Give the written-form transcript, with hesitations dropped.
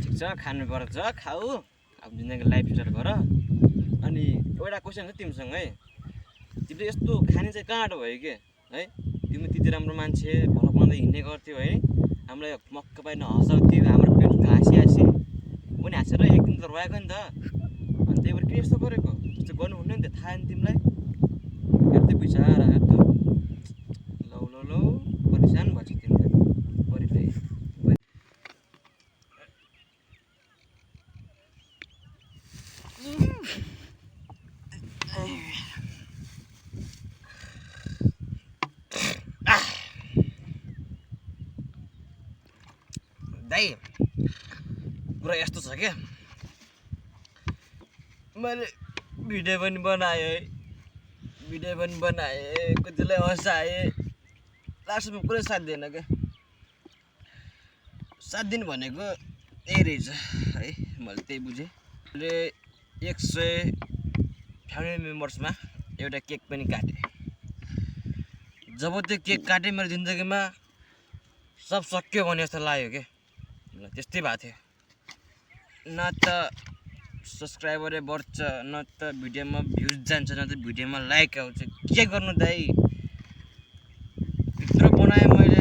ठिक छ खानुपर्छ खाऊ अब जिन्दगी लाइफ सेटल गर अनि एउटा क्वेसन छ तिमीसँग है तिमीले यस्तो खाने चाहिँ कहाँबाट भयो के है तिमी त्यति राम्रो मान्छे भल बनाउँदै हिँड्ने गर्थ्यौ है हामीलाई मक्क पाइन हँसाउँथ्यो हाम्रो पेट हाँसी हाँसी पनि हाँसेर एक दिन त रोएको नि त अनि त्यही भएर किन यस्तो गरेको यस्तो गर्नु हुन्न नि त थाहा नि तिमीलाई हेर्दै बिचारा हेर्दै लौ परेसान भएछ तिमी त परिले दाइ कुरा यस्तो छ क्या मैले भिडियो पनि बनाएँ कतिलाई हँसाएँ लास्टमा कुरै साथ दिएन क्या साथ दिनु भनेको यही रहेछ है मैले त्यही बुझेँ मैले 100 फ्यामिली मेम्बर्समा एउटा केक पनि काटेँ जब त्यो केक काटेँ मेरो जिन्दगीमा सब सक्यो भने जस्तो लाग्यो क्या त्यस्तै भएको थियो न त सब्सक्राइबरै बढ्छ न त भिडियोमा भ्युज जान्छ न त भिडियोमा लाइक आउँछ के गर्नु दाइ भित्र बनाएँ मैले